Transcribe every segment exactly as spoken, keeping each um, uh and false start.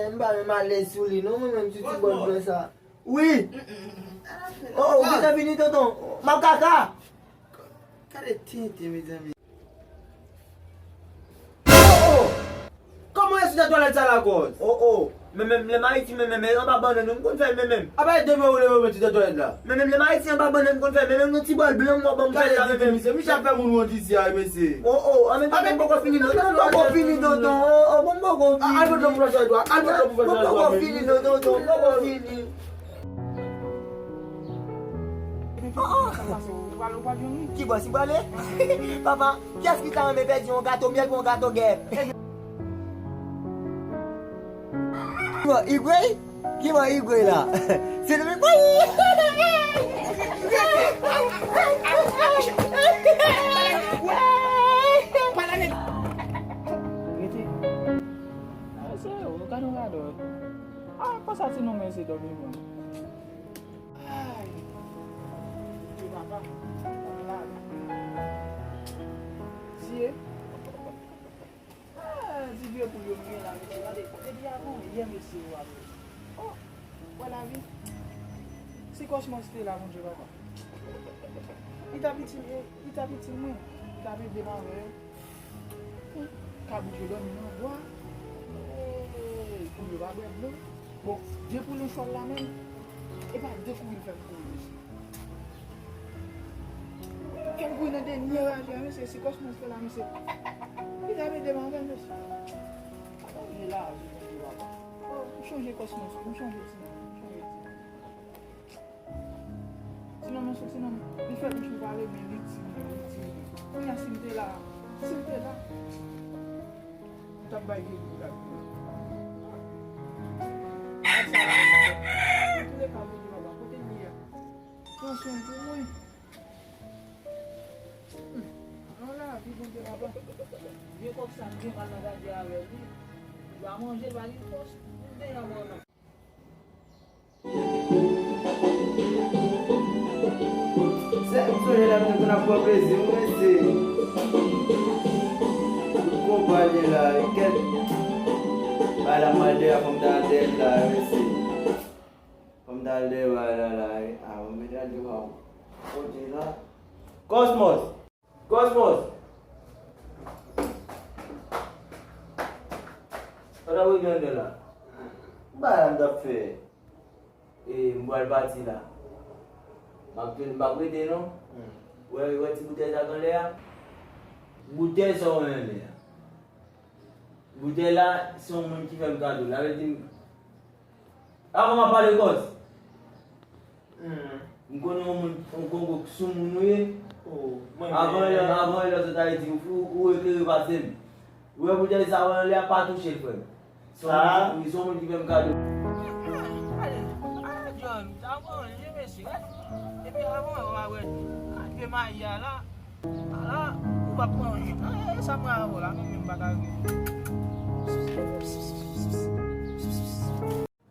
M pa menm alèz sou li non, mwen menm sou ti bòl blan sa. Wi. Oh, oh, ou gentan vini, tonton? M ap kaka. Gade tenten, mezanmi. Oh, oh. Kòman w sot nan twalèt sa la, kòz? Oh, oh. Men menm lè m Ayiti, men menm anba bannann, m konn fè l men menm. Apa e demen ou leve w met sot nan twalèt la? Men menm lè m Ayiti, anba bannann, m konn fè l men menm, yon ti bòl blan, m wè ban m fè l la, men menm. Mesye, misye ap fè moun wont isi a, mesye. Oh, oh, an menm tan, bon, m poko fini, non, non, m poko fini, tonton. Oh, oh, bon, m poko fini. Al pot dlo pou fè twalèt ou a. Al pot dlo pou fè twalèt ou a, men. Bon, m poko fini, non, tonton, m poko fini. Oh, oh. Ki bò si prale? Papa, kiyès ki ta renmen pèdi yon gato myèl pou yon gato gèp? Ki bò Igwe? Ki bò Igwe la? Se nou menm. Rete. Ah, se ou, gade yon radòt. Ah, konsa ti nonm yo se dòmi menm. Ay, Bondye papa, papa la. Tiye. Ah, ti vye poul yo m gen la, mesye, gade, depi avan yè, mesye, yo ap. Oh, wè lavi. Si Kòsmòs te la, Bondye papa. Li t ap itil, li t ap itil mwen. Li t ap ede m avè yo. Kabrit yo dòmi nan bwa. Ey, poul yo pa bwè dlo. Bon, de poul yon chwal la menm. E pa de kouri l fè m kouri, mesye. Fè m kouri nan dènye raj la, mesye. Si Kòsmòs te la, mesye. Li t ap ede m avè l, mesye. Mwen la, je, je, papa. Oh, m chonje Kòsmòs, m chonje ti nèg, m chonje ti nèg. Ti nonm nan se ti nonm, li fè bouch li pale, men li di, li di. Kounye a, si m te la, si m te la, m t ap bay geri pou gade. Gad sa la, nan tou le ka, Bondye papa, kote m ye a? Pran swen pou mwen. Hmm. Nan lavi, Bondye papa. Vye kòk sa, m gen mal nan gade avè l, wi. Li pa manje, li pa gen fòs. M te nan mòn nan. Se m sonje lè m te konn ap pran plezi m, mesye. Tout konprann li la, kèt. Bay la mal de a, fò m ta al dèyè l la, mesye. Fò m ta al dèyè bay la, la, a, mwen mete al dèyè bay kote la. Kòsmòs! Kòsmòs! Sa w t ap regle anndan la? Bagay la m t ap fè. E, m pral pati la. M ap tounen, m p ap rete non. Hmm. Wè, wè ti boutèy sa k anlè a? Boutèy sa w wè anlè a? Boutèy la, se yon moun ki fè m kado l. Sa vle di m, avan m ap pale kòz. Hmm. M konnen yon moun, yon kongo k sou moun ou ye. Oh, mwen avan lè, avan lè sot Ayiti, ou, ou eklere pase m. Ou wè boutèy sa w wè anlè a, pa touche l, frè m. Se yon moun ki, wi, se yon moun ki fè m kado. Ale, ale, John, sa manje, mesye. Epi avan, w a wè, rive mayi a la. Ala, ou p ap pran anyen. E, sa mwen avè w la, menm, menm pa ka rive.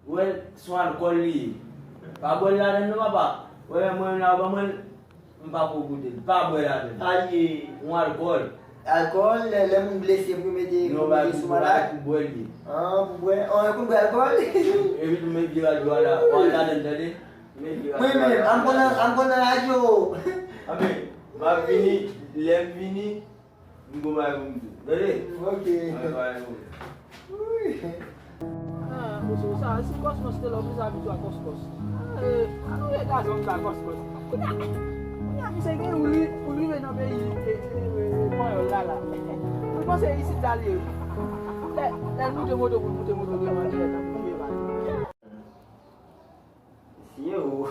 Ou wè, se yon alkòl li ye. Pa bwè l ladann non, papa. Ou wè, mwen menm la, ou ban mwen l, m pa ko goute l. Pa bwè ladann. Aye. Yon alkòl. Alkòl, lè, lè moun blese pou yo mete, pou yo mete sou malad. Non, pou bwè l ye. Ah, pou bwè. Oh, e pou bwè alkòl? Epi tou, men vye radyo a la. Ou al ladann, tande? Men vye radyo a la. Mwen menm, a m konn nan, a m konn nan radyo. Anben, m ap vini, lè m vini, m gon bagay pou m di w. Tande? Ok. Mwen gon bagay pou m di w. Wi. Ah, mesye, sa, si Kòsmòs te la, w plis abitye a Kòsmòs. Ah, eh, anou regade yon ka Kòsmòs. Kounye a, kounye a, misye gen ou li, ou li nan peyi, eh, eh, eh, panyòl la, la. Ou panse isit la li ye. Lè, lè l moute moto, pou l moute moto, gen manje, tankou fye manje. Mesye o.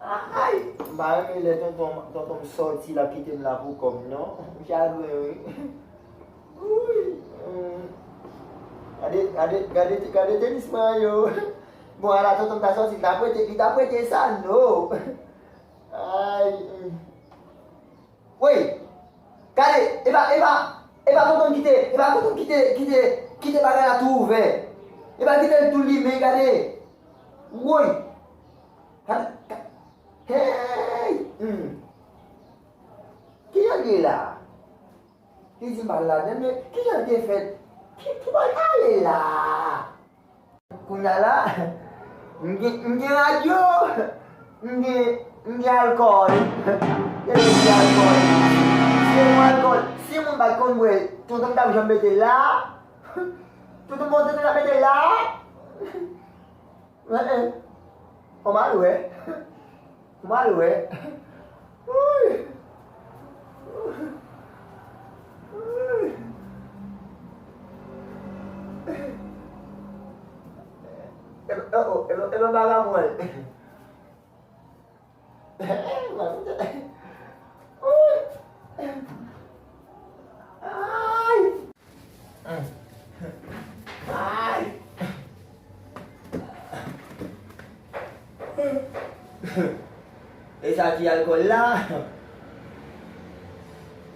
Ay! M pa renmen lè tonton, tonton m sòti, l ap kite m la pou kò m, non. M chagren, wi. Wouy! Hmm. Gade, gade, gade, gade tenis mwen yo. Bon, ala tonton m ta sòti, li ta prete, li ta prete sa, non. Ay! Hmm. Woy! Gade, e pa, e pa, e pa tonton kite, e pa tonton kite, kite, kite bagay la tou ouvè. E pa kite l tou limen, gade. Woy! Gade, gade. Hey! Hmm. Kijan l ye la? Li di m pa al ladann, men kijan l te fèt? Ki, ki bò l ale la? Kounye a la, m gen, m gen radyo, m gen, m gen alkòl. Gen lè m gen alkòl. Si m alkòl, si moun pa t konn bwè, tonton m t ap janm mete l la. Tonton m, tonton m t ap mete l la. Eh, eh. Fò m al wè. Fò m al wè. Woy. Woy. E, e, e, e, e, pa la mwen. Woy. Ay. Ay. E sa ki alkòl la?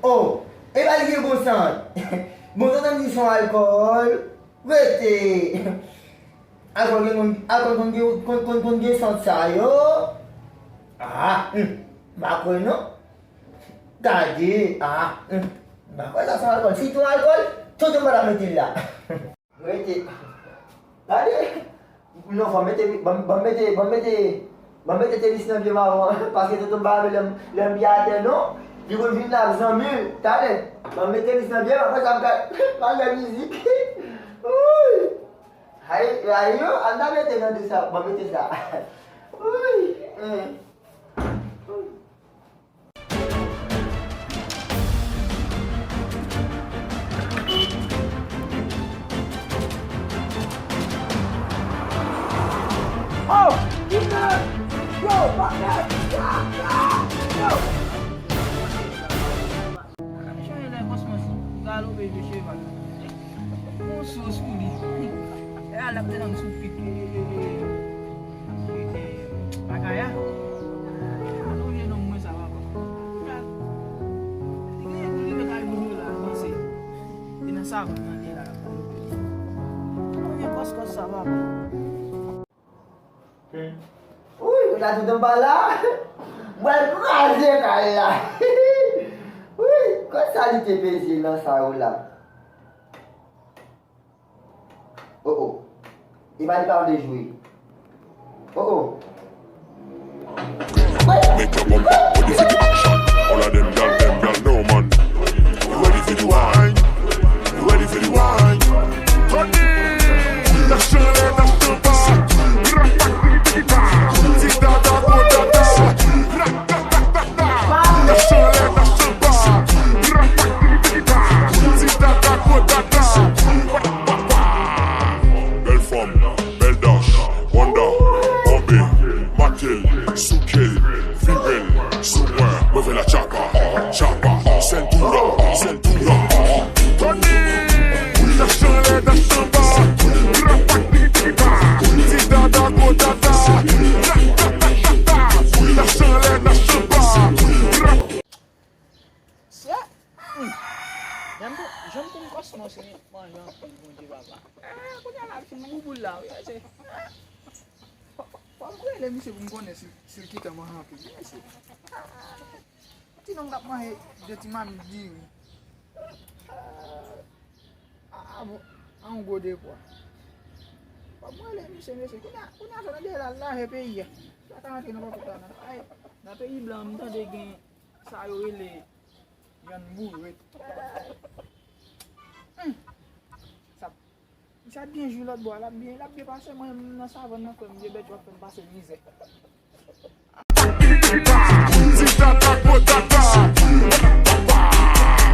Oh, e pa li gen bon sant. Bon, tonton m di se yon alkòl. Rete. Alkòl gen, alkòl konn gen, konn, konn, konn gen sant sa yo. Ah, hmm. M pa kwè non. Gade, ah, hmm. M pa kwè sa se yon alkòl. Si se yon alkòl, tonton m pa t ap mete l la. Rete. Gade. Non, fò m mete, ban m, ban m mete, ban m mete, ban m mete tenis nan pye m avan, paske tonton m pa vle lè m, lè m pye atè non. Li konn vin la ak zanmi l. Talè. Ban m mete tenis nan pye m, apre sa m ka, m al fè mizik. Woy. Ay, ay, yo, an ta mete nan de sa, ban m mete sa. Woy. Eh. Oh! Kidnap! Yo, patnè! Ah, ah! Yo! Chanje lè kòsmòs galope vye cheval. Yon sos pou li. E a l ap tann sou pik. Bagay a. Alò vye nonm mwen sa papa. Li genyen pou li ret al moun yo la avanse. E nan savann nan li la. Alò vye kòskòs sa papa. Woy, kounye a tonton m pa la. M pral kraze kay la. Woy, kot sa li te peze nan sa yo la. Oh, oh. E pa li pa vle jwe. Oh, oh. Make your bumper ready for the action. All of them gyal, them gyal, no man. You ready for the wine? You ready for the wine? Tony! Dash anlè, dash anba. Rapak, ripita. Ti dada, gwo dada. Ratatata. Dash anlè, dash anba. Rapak, ripita. Ti dada, gwo dada. Bèl fanm, bèl dash, Wanda, bonbe, make l, souke l, vire l, sou mwen, move la tchapa, tchapa, cintura, cintura. Tony, dash anlè, dash anba, rapak, ripita, ti dada, gwo dada, ratatata, dash anlè, dash anba, rap- Sè, hmm. Janm pou, janm pou m kòsmòs manje anpil, Bondye papa. Ah, kounye a la fin bouboul la, wi, mesye. Fò, fò, fò m rele misye pou m konnen si, si l kite manje anpil, wi, mesye. Ah, ti nonm k ap manje de ti mamit diri. Ah, ah, bon, a yon gwo de pwa. Fò m rele misye, mesye. Kounye a, kounye a, sa nan dèyè la, l lave peyi a. Sa ka rantre nan pòpòt la, nan, ay, nan peyi blan, m tande gen Sa yo rele yann boure. Hmm. Sa, misye ap byen jwi lòt bò a, l ap byen, l ap byen pase mwen menm nan savann nan, frè m, vye bèt yo ap fè m pase mizè. Ti tata gwo tata.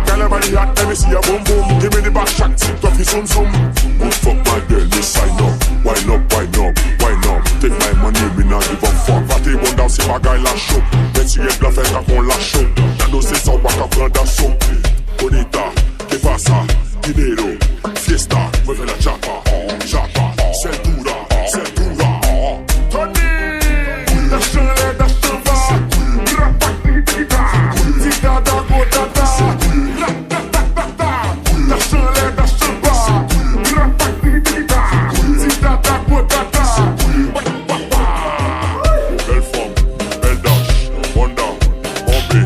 Gade manyè ak M C a boum boum. Give me the back shot, TikTok fi zoom zoom. Good fuck my girl, yes I know. Wine up, wine up, wine up. Take my money, me nah give a fuck. Party bunda se bagay la cho. Mèt sirèt blan fè tankou la cho. Nan dosye sa w pa ka pran daso. Bonita, ¿qué pasa? Dinero, fiesta, mueve la chapa, chapa, cintura, cintura. Tony, dash anlè, dash anba. Rapak, ripita. Ti dada, gwo dada. Ratatata. Dash anlè, dash anba. Rapak, ripita. Ti dada, gwo dada. Bèl fanm, bèl dash, Wanda, bonbe,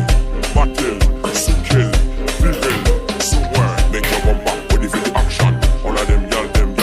make l, souke l, vire l, sou mwen. Make your bumper ready for the action. All of them gyal, them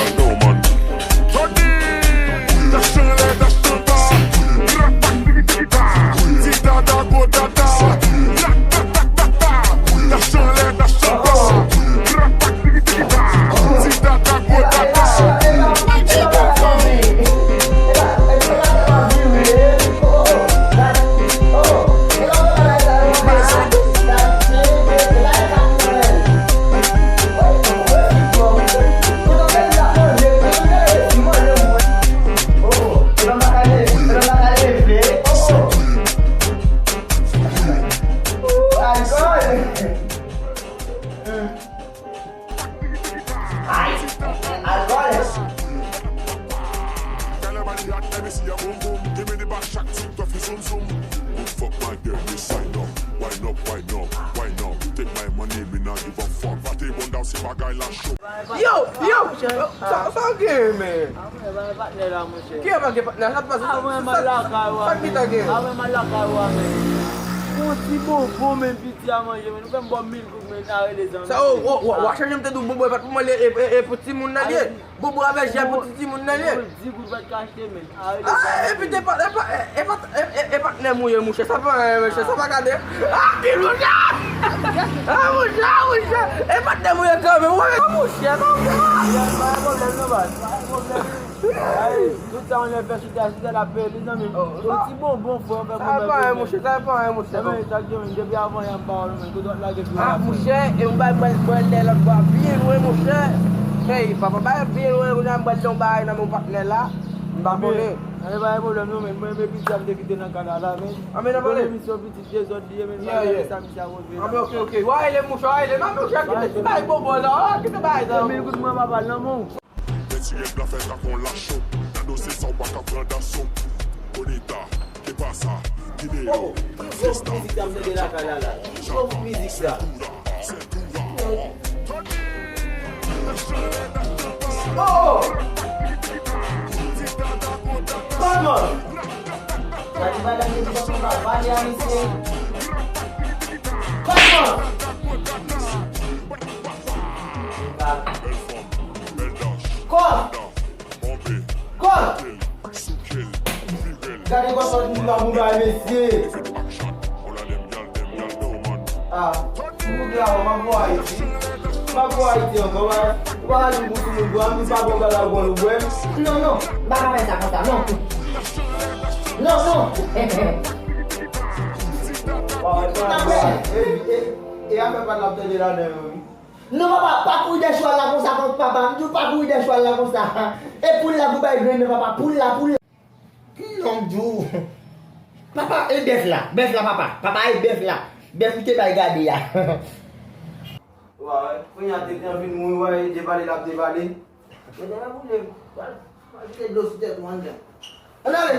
Ay, al vòlè. Tell everybody hot, let me see your boom boom. Give me the back shot, tick tough, you zoom zoom. Boom fuck my girl, you sign up. Wine up, wine up, wine up. Take my money, me not give a fuck. Party run down, see bagay la show. Yo, yo, sa, sa w gen, men? Ki e pa gen patnè? Sa pa sa, sa, sa, sa ki ta gen? Yon ti bonbon, men piti a manje, men nou fè m ba w mil goud, men n a rele zanmi. Sa, o, o, o, w a chanje, m te di w bonbon, e pa t pou mwen, e, e, e pou timoun nan li ye. Bonbon avè jè pou ti timoun nan li ye. Di goud pa t ka achte, men. Ah, epi te pa, e pa, e, e pa, e, e, e patnè mouye, mouche, sa pa anyen, mouche, sa pa gade. Ah, ki mouche! Ah, mouche, ah, mouche! E patnè mouye kanmenm, wè, mouche, non, non. Pa gen pwoblèm, non, baz, pa gen pwoblèm. Ay, tout sa w lè fè sou tè, sou tè l ap peye, li zanmi. Yon ti bonbon, frè, fè bonbon. Sa pa anyen, mouche, sa pa anyen, mouche, non. Sa k gen, men, depi avan yè m pa wè l, men, kote w ap lage pou. Ah, mouche, e m bay, bay, bay, lè lòt bò a byen lwen, mouche. Hey, papa, bay byen lwen, kounye a m pral fè yon bagay nan men yon patnè la. M pa konnen. Anben, pa gen pwoblèm non, men mwen menm piti a m te kite nan kay la la, men. Anben, nan pale. Emisyon pitit dezòd li ye, men. Yeah, yeah. Sa misye a poze la. Anben, ok, ok. W a rele mouche, w a rele. Non, mouche, kite ti bagay bonbon la, kite bagay sa. Mil goud mwen, papa, nan men w. Penti rèd blan fè kakon lacho. Nan dosye sa w pa ka pran daso. Bonita, ke pasa, dinero, fiesta, muchacha, cintura, cintura. Oh! Kòman? Gade madanm yo ki konn pa pale a mesye. Kòman? Kò! Kò! Gade kòman moun nan moun bay mesye. Ah, moun la, m ap wè Ayiti. M ap wè Ayiti ankò, wè. Ou pa ka di pou tout moun bwè, m di pa bon bagay bwè, nou bwè. Non, non, m pa ka fè sa konsa, non. Non, non. Waw, e, e, e afè pa n ap tande ladan yo, wi. Non, papa, pa kouri dèyè chwal la konsa, papa, m di w pa kouri dèyè chwal la konsa. E poul la pou bay grenn nan, papa, poul la, poul la. Non, m di w. Papa, e bèf la, bèf la, papa, papa, e bèf la. Bèf ou te bay gade a. Wa, kounye a tete an vin mouri, wa, e devale l ap devale. Mete la boule, pral, pral kite dlo sou tèt ou anndan. Ann ale!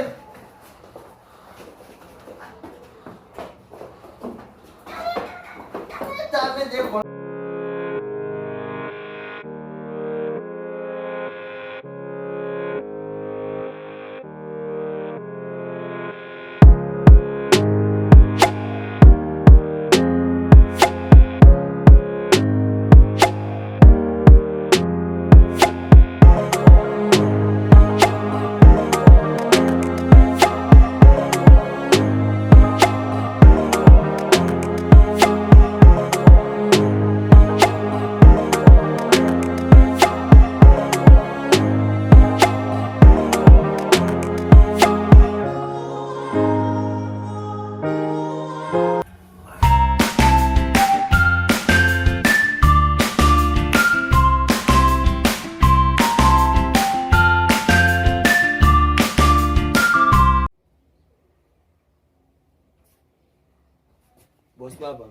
Bòs papa,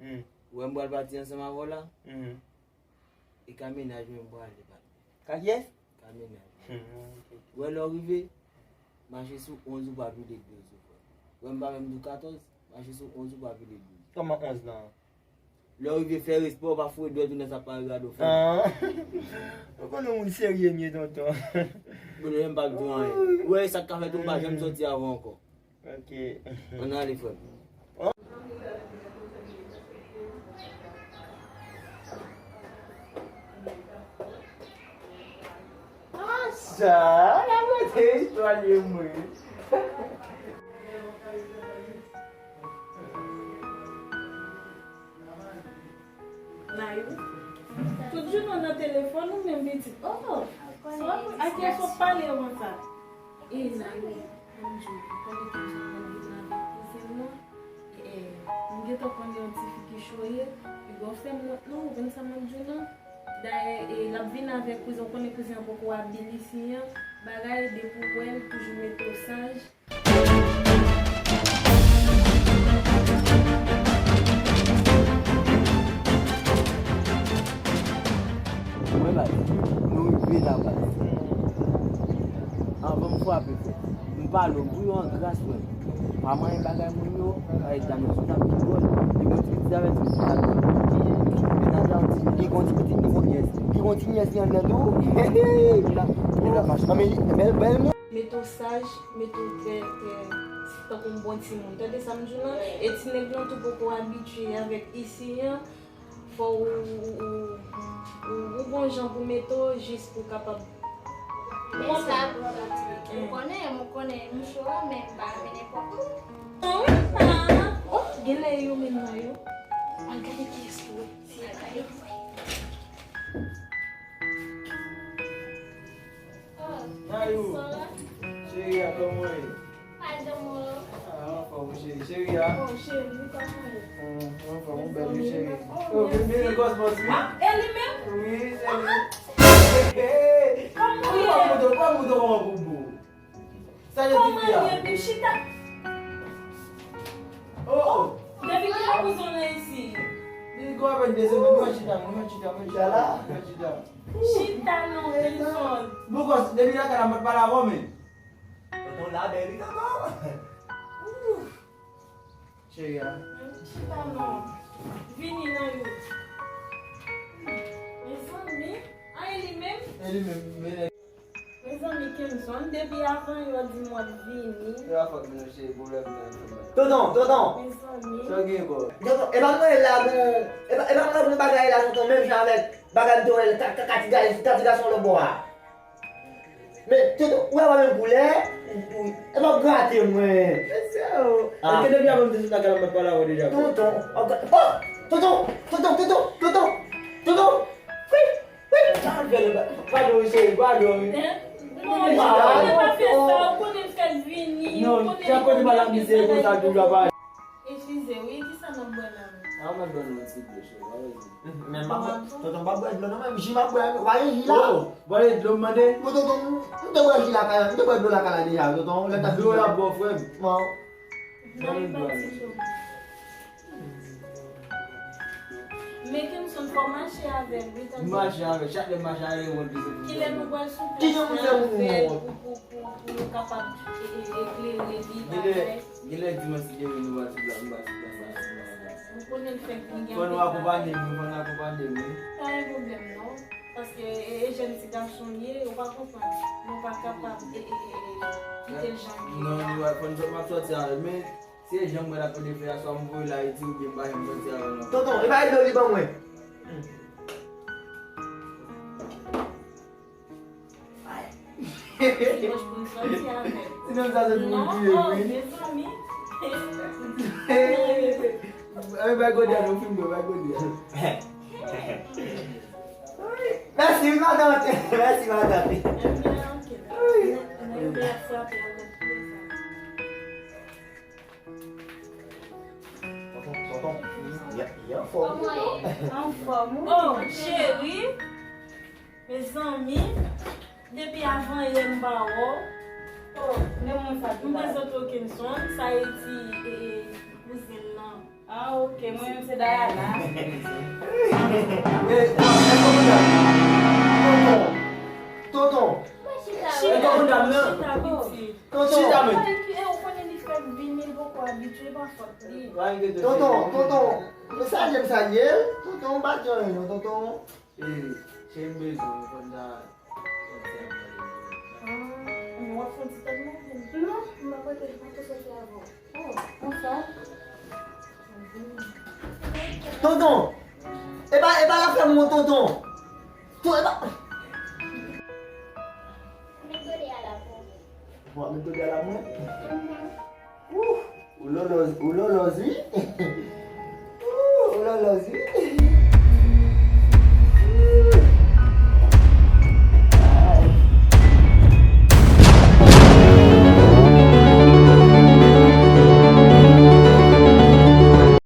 ou wè m pral pati ansanm avè w la? E ka mennaj mwen m pral li pati. Ka kiyès? Ka mennaj. Ou wè lè w rive, mache sou onz ou pa vide douz ou frè. Ou wè m pa menm di w katòz, mache sou onz ou pa vide douz. Kòman onz lan? Lè w rive fè respè w pa foure dwèt ou nan sa pa rado fè. Ou konnen yon moun serye m ye tonton. Bon, menm pa di w anyen. Ou wè e sa k ka fè tou m pa janm sòti avè w ankò. Ok. Ann ale frè m. Ah sa, la mete istwa li mwen. Nayou, tout jounen w nan telefòn ou menm pitit. Oh, a kiyès w ap pale konsa? E Nayou, ban m di w, ou konnen tout jounen w ap vin avèk kouzin m nan. E, m gentan konnen yon tifi ki cho ye. Piga w fè m wont non, ou konn sa m ap di w nan. Dayè, e, l ap vin avèk kouzin, ou konnen kouzin an poko abili fi an. Bagay, depi w wè l, toujou mete w saj. Anvan m frape, frè, m pale w, pou yo an gras, frè. Pa manyen bagay moun yo, pa e dam yo sou tap ki dwòl. Li gon ti pitit avè ti pitit la. Li gon ti pitit, li gon nyès. Li gon ti nyès li anndan tou. Li la, li la mache. Nan men li, bèl, bèl moun. Mete w saj, mete w trè, trè, tankou yon bon timoun. Tande sa m di w lan? E ti nèg lan tou poko abitye avèk isi an. Fò w, w, w, w, w gon jan pou mete w jis pou w kapab. Men sa bon, ou konnen, ou konnen, m cho a, men m pa renmen nenpòt moun. Ah wi, ah. Oh, genlè yo menm nan yo. Al gade kiyès ki wè. Si al gade pou wè. Nayou, cheri a, kòman w ye? Ah, anfòm, cheri. Cheri a? Oh, cheri, kòman w ye? Hmm, anfòm, ou bèl, wi, cheri. Oh, men, men, kòsmòs, wi. Ah, e li menm? Wi, se li. Kòman w ye? Kòman w ye? Kòman w ye? Kòman w ye? Sa yo di fi a? Kòman w ye? Chita. Oh, oh. Depi kilè ou bezwen nan isi? Li gon apèn de semèn, mwen chita, mwen chita, mwen chita. Chita non, Wilson. Bòkòs, depi lakay la, m pa t pale avè w, men. Tonton la bèl, wi, tonton. Cheri a. Chita non. Vini nan yo. Mezanmi, a e li menm? E li menm, men. Mezanmi, Kenson, depi avan yè w di m w ap vini. Se pa fòt mwen non, cheri, pwoblèm nan, tonton. Tonton, tonton. Mezanmi. Sa w gen ankò? Tonton, e pa mwen la, bon, e pa, e pa mwen la pou bagay la, tonton, menm jan avèk bagay m te wè, ka-, ka-, kati ga-, kati gason lòt bò a. Men, tonton, ou wè pa menm koulè? E pa w grate mwen. Mesye, oh. Ah. Èske depi avan m te sot lakay la, m pa t pale avè w deja? Tonton, oh, tonton, tonton, tonton, tonton, tonton. Wi. Wi, sa fè l, padon, cheri, padon, wi. Hein? Non, cheri, ou pa fè sa, ou konnen m fè l vini, ou konnen li konnen m fè l vini. Non, chak kote m al ap di se konsa l toujou ap aji. Eskize, wi, kisa n ap bwè la menm? A, mwen bwè nou yon ti dlo, cheri, pa bezwen. Men m pa bwè, tonton, m pa bwè dlo non, men ji m ap bwè, ou pa gen ji la? Oh, bwè dlo m mande? Bon, tonton, m te bwè ji lakay la, m te bwè dlo lakay la deja, tonton, lè n t ap... Dlo y ap ba w, frè m. Bon. Nan yon pati cho. Men Kenson, fò w mache avè l, wi, tande. M mache avè l, chak lè m mache avè l, li wont plis. Kilè nou pral sou plas la avè l pou, pou, pou, pou nou kapab e, e, eklere li, bagay? Genlè, genlè dimanch si Dye vle nou pral sou plas, nou pral sou plas la. Ou konnen l fèk vin gen anpil bagay. Fò nou akonpanye m, wi, fò nou akonpanye m, wi. Pa gen pwoblèm, non. Paske e, e jèn ti gason l ye, ou pa konprann. Nou pa kapab e, e, e, e, kite l jan l ye. Non, nou pa, fò nou fè m ap sòti avè l. Men, se jan m wè l ap pede fè a, swa m voye l Ayiti oubyen m pa janm sòti avè l ankò. Tonton, e pa dlo li ban mwen. Ti wòch pou m sòti avè l. Ti nonm sa se pou m tiye, wi. Non, oh, mezanmi. Ann bay gode a, nou fin bwè, bay gode a. Mèsi, wi, matant. Mèsi, matant. Ebyen, ok. Wi. Nan, nan, nan, frape avèk pye sa. Tonton, tonton, li, li anfòm. Kòman ye? Anfòm, wi. Oh, cheri. Mezanmi, depi avan yè m pa wè w. Oh, men mwen sa m prezante w Kenson, sa e ti, e, e, kouzin nan. Ah, ok, mwen menm se Dayana. Eh, non, e kòmandan. Tonton. Tonton. Chita, e kòmandan nan. Chita, pitit. Tonton. Chita, men. E ou konnen li fèk vini, li poko abitye, pa fòt li. Tonton, tonton. M salye, m salye l. Tonton, m pa di anyen non, tonton. Eh, cheri, m bezwen w, fò n ta sòti avè l. Ah, men w ap fè yon ti tèt move. Non, m ap rete, m ap sòti avè w. Oh, konsa? Tonton! E pa, e pa l ap fè m wont, tonton! Ton, e pa... Met gode a la pou ou. Bon, met gode a la pou mwen? Mhm. Ouh, ou lòlòz, ou lòlòz, wi. Ouh, ou lòlòz, wi.